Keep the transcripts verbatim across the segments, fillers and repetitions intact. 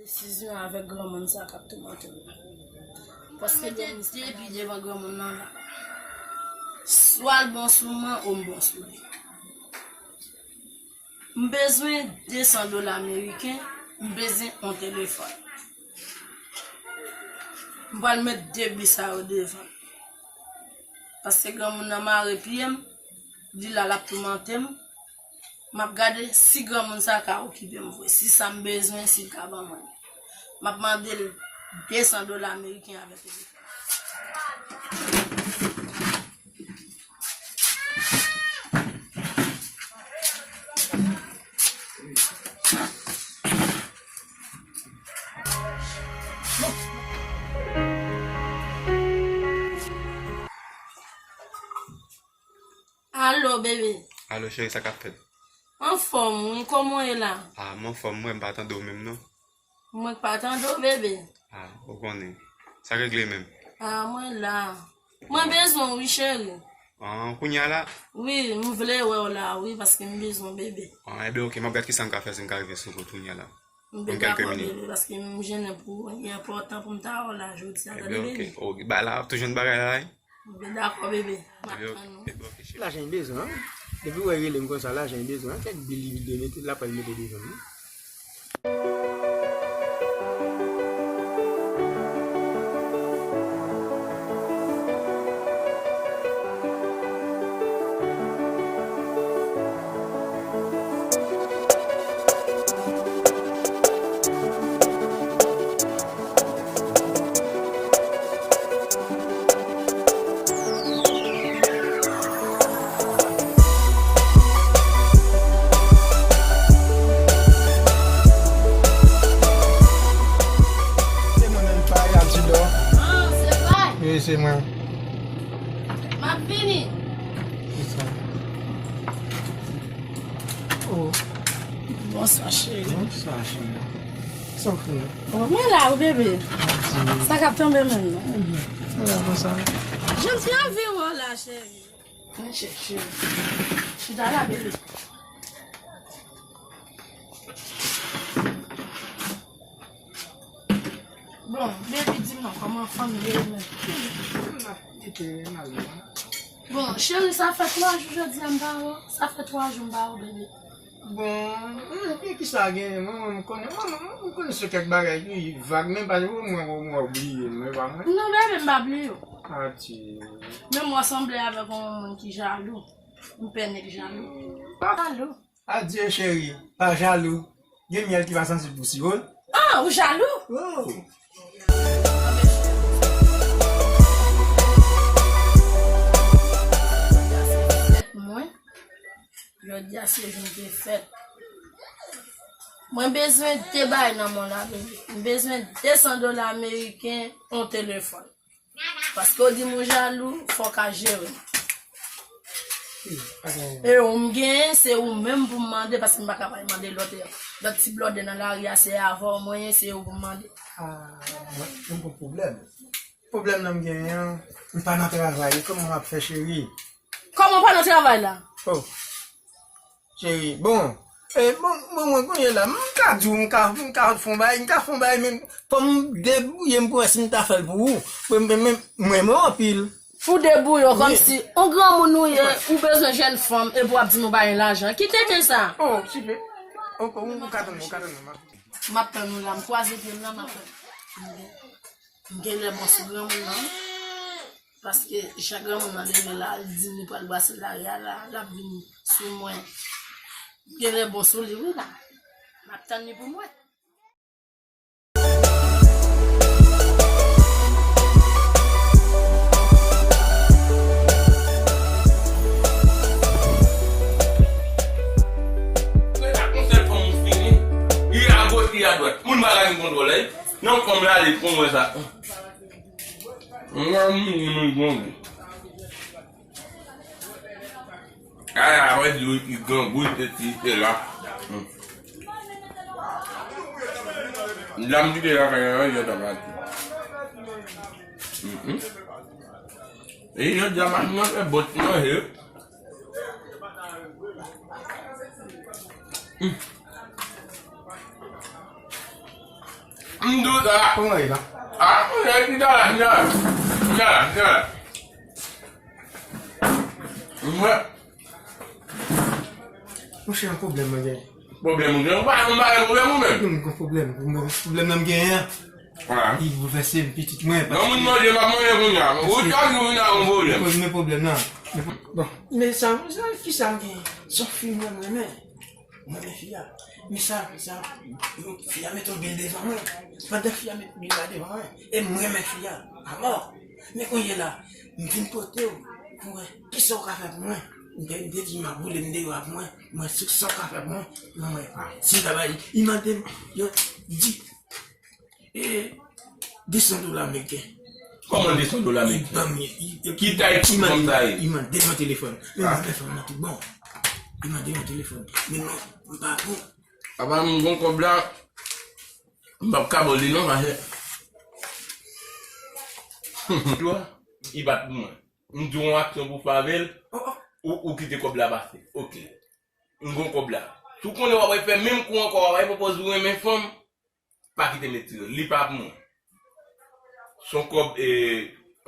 Desizyon avèk granmoun sa k ap toumante m. Paske mete de pye devan granmoun nan la. Swa l bon sou mwen ou m bon sou li. M bezwen de san dola ameriken, m bezwen yon telefòn. M pral met de bi sa yo devan. Paske granmoun nan mare pye m, li la l ap toumante m. M ap gade si granmoun sa ka okipe m vre, si sa m bezwen, si l ka ban mwen li. M ap mande l de san dola ameriken avèk telefòn. Alo, bebe. Alo, cheri, sa k ap fèt? Anfòm, wi. Kòman w ye la? Ah, m anfòm, mwen, m pa tande w menm, non. Mwen k pa tande w, bebe. Ah, ou konnen. Sa regle menm? Ah, mwen la. Mwen bezwen w, wi, cheri. Ah, kounye a la? Wi, m vle wè w la, wi, paske m bezwen w, bebe. Ah, ebyen, oke, m ap gad kisa m ka fè si m ka rive sou wout kounye a la. M vle dakò, bebe, paske m jennen pou, li enpòtan pou m ta wè w la jodi a, tande, bebe. Ebyen, oke. Oke, ba la, tou jwenn bagay la, wi? Mwen dakò, bebe. M ap tann ou. Lajan li bezwen, wi. Depi w wè rele m konsa, lajan li bezwen, wi. Kèk bil li vide mete, l ap pral mete devan m, wi. Se mwen menm, Fayad Sidor. Ah, se Fay. Wi, se mwen. M ap vini. Kisa? Oh. Bonswa, cheri. Bonswa, cheri. Sa w fè? Oh, mwen la, wi, bebe. Sa k ap tonbe menm, non? Ebyen, sa va konsa. Jan m te anvi wè w la, cheri. Mwen chèche. Chita la, bebe. Bon, baby, di m non, kòman fanmi yo ye menm? Bon, cheri, sa fè twa jou jodi a m pa wè w. Sa fè twa jou m pa wè w, baby. Bon, hmm, e kisa genyen? Mwen, mwen, m konnen, mwen, mwen, mwen konnen se kèk bagay ki vag, men pa mwen, mwen, mwen obliye, men pa mwen. Non, baby, m pa bliye w. Ati. Men mwen sanble avèk yon moun ki jalou. M pè nèg jalou. Pa jalou. Adye, cheri, pa jalou. Gen myèl ki pa santi pou siwo. Ah, ou jalou? Oh. Mwen, jodi a se jou m te fèt. Mwen bezwen de bagay nan men w la, bebe. M bezwen de san dola ameriken, yon telefòn. Paske w di m ou jalou, fò w ka jere m. E ou m genyen, se ou menm pou m mande, paske m pa ka pral mande lòt, lòt ti blòdè nan lari a, se avè w mwen ye, se ou pou m mande. Ah, mwen, mwen gon pwoblèm. Pwoblèm nan m genyen an, m pa nan travay, kòman m ap fè, cheri? Kòman w pa nan travay la? Oh. Cheri, bon, e, bon, bon, mwen kounye la, m ka di w, m ka, m ka fè yon bagay, m ka fè yon bagay, men fò m debouye m pou wè si m ta fè l pou ou. Mwen, mwen, mwen, mwen renmen w anpil. Ou debouye w kòmsi yon granmoun ou ye, ou bezwen jèn fanm, epi w ap di m ou pa gen lajan. Ki tenten sa? Oh, sipe. Ok, ou, ou ka tann mwen, ou ka tann mwen, m ap. M ap tann ou la, m kwaze pye m la, m ap tann. M genlè bon sou granmoun nan, wi. Paske jan granmoun nan leve la, li di m li pral brase lari a la, l ap vin sou mwen. M genlè bon sou li, wi, la. M ap tann li pou m wè. Mwen pa konn sèl fanm ou fini. Li agoch, li adwat. Moun pa ka gen kontwòl, wi. Non, fanm la, li konn wè sa. Mwen, mwen, mwen, mwen. Ala, wè di li grangou, se ti, se la. Hmm. Dam ki te lakay la, yo ta pati. Mhm. E yo di a machin nan fè bòt manje. Hmm. M dous, ah. Kòman ye la? Ah, mwen, ki ta la, ki ta la. Ki ta la, ki ta la. Mwen. Monchè, yon pwoblèm mwen genyen. Pwoblèm ou genyen? Ou pa, ou pa gen pwoblèm ou menm? Mwen gen pwoblèm. Mwen gen pwoblèm nan m genyen an. Li boulvèse m, pitit mwen. Non, moun manje, m ap manje kounye a. Ou chak jou vin ak yon pwoblèm. Men pwoblèm nan. Bon. Men sa, sa, ki sa m genyen? Se yon fi mwen renmen. Mwen renmen fi a. Men sa, sa, fi a mete yon bil devan mwen. Pandan fi a met bil la devan mwen, e mwen renmen fi a. Amò. Men kounye la, m vin kote w pou wè kisa w ka fè pou mwen. M te, m te di m ap boule m deyò ak mwen. Mwen, si sa w ka fè pou mwen, mwen, si w ka bay, li mande m, yo, di, e, de san dola ameriken. Kòman de san dola ameriken? Li ban m, li, li, ki tay li mande, kòm sa ye? Li mande m yon telefòn. Men mwen fè m nan tout bon. Li mande m yon telefòn. Men non, m pa bon. Apa m gon kòb la, m p ap ka ba w li non, paske. Li pa t pou mwen. M di w yon aksyon pou w fè avè l, ou, ou kite kòb la pase. Oke. M gon kòb la. Si w konnen w ap fè menm kou ankò, w ap pran pòz ou renmen fanm, pa kite m retire l. Li pa pou mwen. Se yon kòb, e,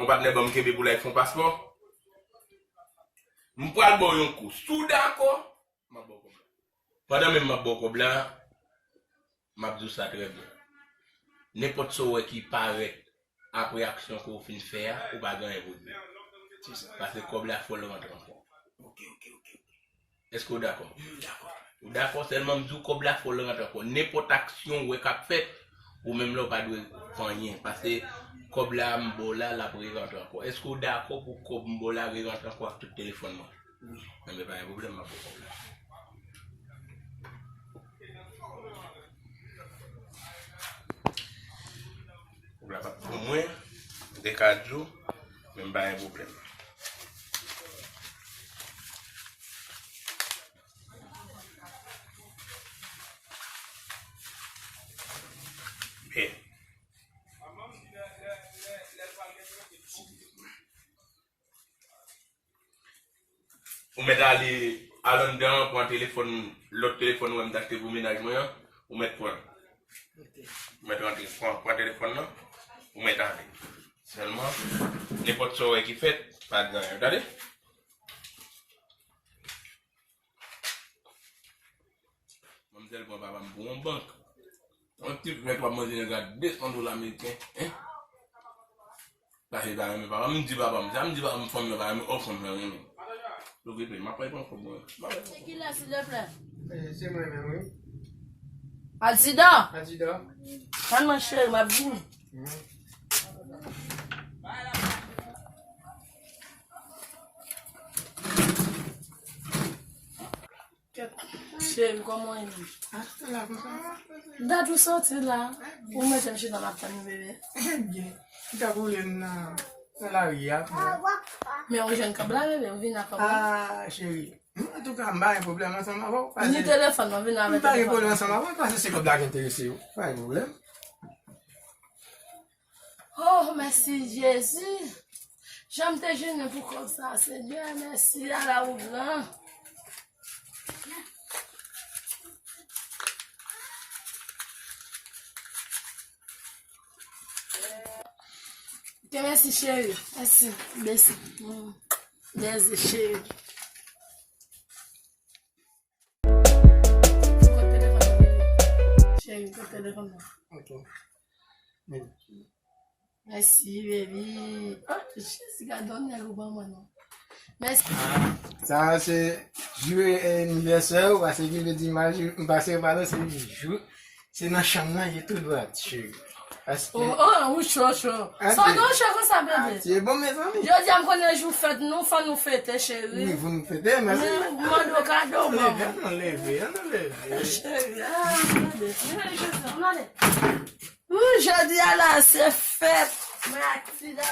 yon patnè ban m kenbe pou l al fè yon paspò. M pral ba w yon kou. Si w dakò, m ap ba w kòb la. Pandan menm m ap ba w kòb la, m ap di w sa trè byen. Nenpòt sa w wè ki parèt apre aksyon ke w fin fè a, ou pa gen anyen pou di. Se sa. Paske kòb la fò l rantre ankò. Oke, oke, oke. Èske w dakò? M dakò. Ou dakò, sèlman m di w kòb la fò l rantre ankò. Nenpòt aksyon w wè k ap fèt, ou menm la w pa dwe fè anyen. Paske kòb la m ba w la, l ap rerantre ankò. Èske w dakò pou kòb m ba w la rerantre ankò ak tout telefòn mwen? Wi. Enben, pa gen pwoblèm, m ap ba w kòb la. Kòb la pa t pou mwen, m te ka di w, men m pa gen pwoblèm. Byen. Ou mèt ale, al anndan an, pran telefòn, lòt telefòn ou wè m t achte pou mennaj mwen an, ou mèt pran. Ou mèt rantre, pran, pran telefòn nan, ou mèt ale. Sèlman, nenpòt sa w wè ki fèt, pa di anyen, tande? Manmzèl pran papa m pou yon bank. Yon tip nèg k ap manje nèg la de san dola ameriken, en? Sa se ta renmen papa m, m di papa m, sa m di papa m, fanm nan pa renmen, o fanm nan renmen. Okipe, m ap pran kòb mwen. M ap pran kòb mwen. Se kilès, silvouplè? Eh, se mwen menm, wi. Adidan? Adidan. Tann mwen, cheri, m ap vini. Mhm. Kèt, cheri, kòman w ye? Ah, se la konsa. Dat ou soti la, ou mete m chita m ap tann ou, bebe. Ebyen, ki ta boule m nan, nan lari a, frè? Men ou jwenn kòb la, bebe, ou vin ak kòb la. Ah, cheri. Antouka, m pa gen pwoblèm ansanm avè w, paske ni telefòn nan, vin avè telefòn nan. M pa gen pwoblèm ansanm avè w, paske se kòb la ki enterese w. Pa gen pwoblèm. Oh, mèsi, Jezi. Jan m te jennen pou kòb sa, Senyè, mèsi, ala ou gran. Ok, mèsi, cheri. Mèsi, mèsi. Mm. Mèsi, cheri. Kot telefòn nan, bebe? Cheri, kot telefòn nan? Ok. Mèsi, baby. Oh, Jezi, gade yon nèg ou ban mwen, non. Mèsi. Ah, sa se jou anivèsè ou, paske ki vle di m pase, m pase, padon, se jou. Se nan chanm nan ye tou dwat, cheri. Paske... Oh, oh, ou cho, cho. Sa gen cho konsa, bebe? Ah, se bon, mezanmi. Jodi a m konnen jou fèt nou, fò nou fete, cheri. Wi, fò nou fete, mèsi. Mwen, mwen mande w kado, mwen. Leve, ann leve, ann leve. Cheri, ah, gade. Gade, gade. Wi, jodi a la, se fèt. Mwen ak Tida.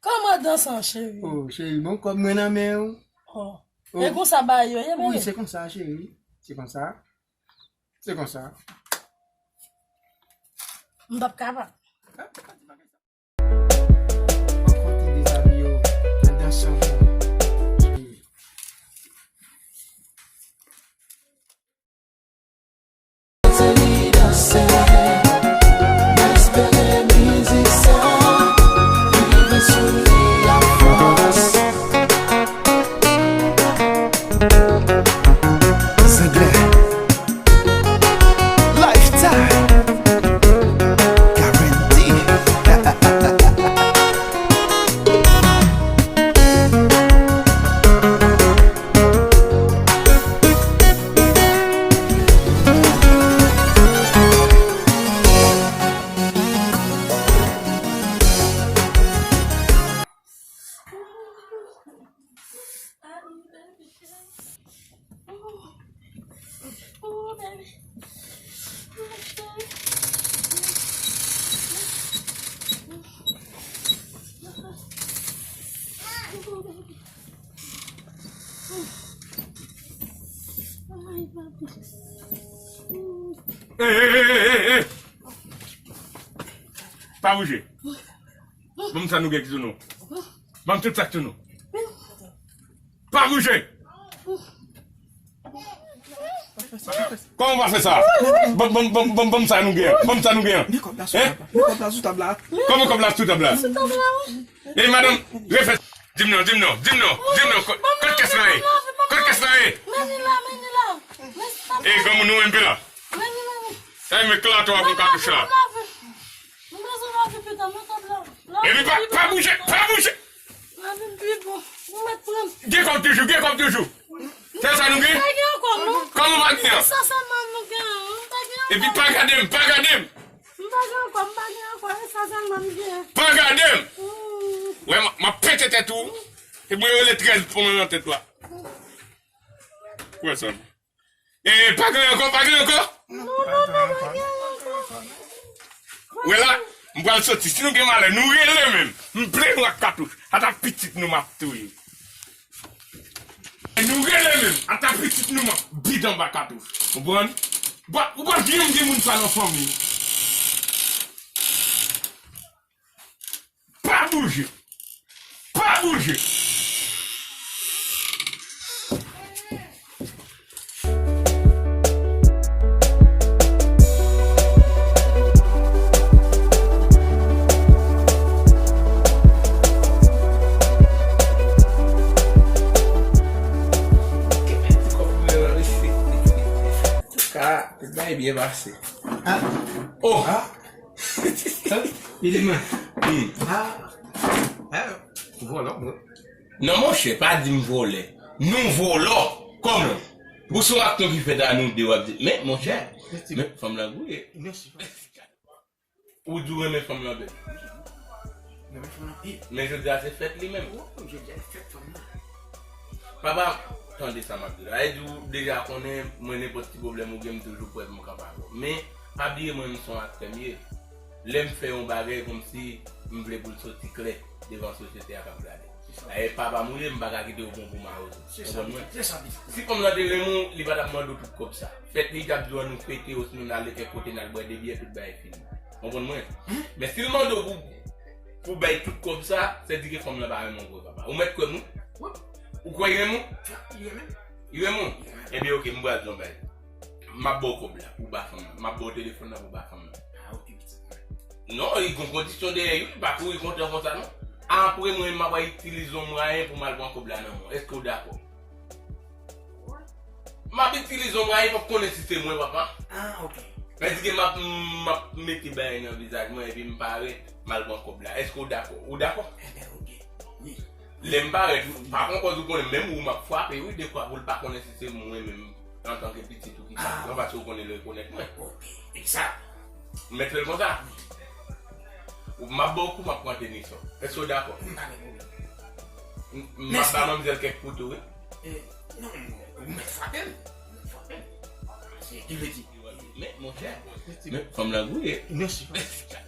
Kòman danse, cheri? Oh, cheri, bon kòb mwen nan men w. Oh. Oh. E konsa bagay yo ye, bebe? Wi, se konsa, cheri. Se konsa. Se konsa. M p ap kapab. Fòk fò ti dezabiye w. Ey, ey, ey, ey, ey! Pa bouje. Ban m sa nou gen ki sou nou. Ban m tout sa ki sou nou. Pa bouje. Kòman w pa fè sa? Ban m, ban m, ban m, ban m, ban m sa nou gen. Ban m sa nou gen. Men kòb la sou tab la. Men kòb la sou tab la. Kòman kòb la sou tab la? Sou tab la, wi. E madanm, refè. Di m non, di m non, di m non, di m non. Kot, kot kès la ye? Kot kès la ye? Men li la, men li la. E granmoun nou menm pi la. Men li, men li. E men klato a pou katouch la. M bezwen lavi pita, men kòb la. Epi pa, pa bouje, pa bouje. Lavi m pi bon. Nou mèt pran. Gen kòb toujou, gen kòb toujou. Se sa nou gen? M pa gen ankò, non. Kòman w pa gen an? Sa sèlman nou gen an. M pa gen ankò. Epi pa gade m, pa gade m. M pa gen ankò, m pa gen ankò. E sa sèlman m gen. Pa gade m. Hmm. Wè, m, m ap pete tèt ou. Se pou yo rele trèz pon nan tèt la. Wè sa. E, pa gen ankò, pa gen ankò. Non, non, non, pa gen ankò. Wè la, m pral soti. Si nou gen malè, nou rele menm. M ple nou ak katouch. Ata pitit nou m ap touye. Nou rele menm. Ata pitit nou m ap bid anba katouch. Konprann? Ou pa, ou pa janm gen moun sa nan fanmi. Pa bouje. Pa bouje. Antouka, tout bagay byen pase. Ah. Oh! Ah. Li di mwen. Hmm. Ah. Ah. Vòlò, bro. Non, monchè, pa di m vòlè. Nou vòlò. Kòman? Ou se yon aksyon ki fèt a nou de, w ap di, men, monchè, men fanm lan gouye. Ou di w renmen fanm lan bèl. Renmen fanm lan pil. Men jodi a se fèt li menm. Wi, jodi a se fèt fanm lan. Papa, tande sa m ap di w la. E di w deja konnen, mwen nenpòt ti pwoblèm ou gen, m toujou prè pou m kanpe avè w. Men, pa bliye mwen, m se yon aktè m ye. Lè m fè yon bagay kòmsi m vle pou l soti klè devan sosyete a k ap gade. Dayè, papa m ou ye, m pa ka kite w pran pou mawozo. Konprann mwen? Si fanm lan te renmen w, li pa t ap mande w tout kòb sa. Fèt li t ap di w an nou fete, osinon n ale kèk kote, n al bwè de byè, tout bagay fini. Konprann mwen? Men si l mande w pou, pou bay tout kòb sa, sèdike fanm lan pa renmen w vre, papa. Ou mèt kwè m, wi. Ou kwè li renmen w? Li renmen m. Li renmen w? Ebyen, oke, m pral di w yon bagay. M ap ba w kòb la, ou ba fanm lan. M ap ba w telefòn nan pou w ba fanm lan. Ah, oke, pitit mwen. Non, li gon kondisyon dèyè, wi, li pa kouri kontan konsa, non. Apre mwen, m ap itilize yon mwayen pou m al pran kòb la nan men w. Èske w dakò? M ap itilize yon mwayen pou konnen si se mwen, papa. Ah, oke. Sèdike m ap, m ap mete bagay nan vizaj mwen epi m parèt, m al pran kòb la. Èske w dakò? Ou dakò? Enben, oke. Wi. Lè m parèt, pa pran pòz ou konnen, menm ou m ap frape, wi, dekwa pou l pa konnen si se mwen menm antanke pitit ou ki sa. Ah. Non, paske ou konnen l rekonèt mwen. Oke, egzak. M mèt fè l konsa. M ap ba w kou, m ap pran tenis ou. Èske w dakò? M pa gen pwoblèm. M, m ap ba manmzèl kèk kou tou, wi. Eh, non, ou mèt frape m. Ou mèt frape m. Se ki vle di. Men, monchè, men fanm lan gouye. Mèsi, papa.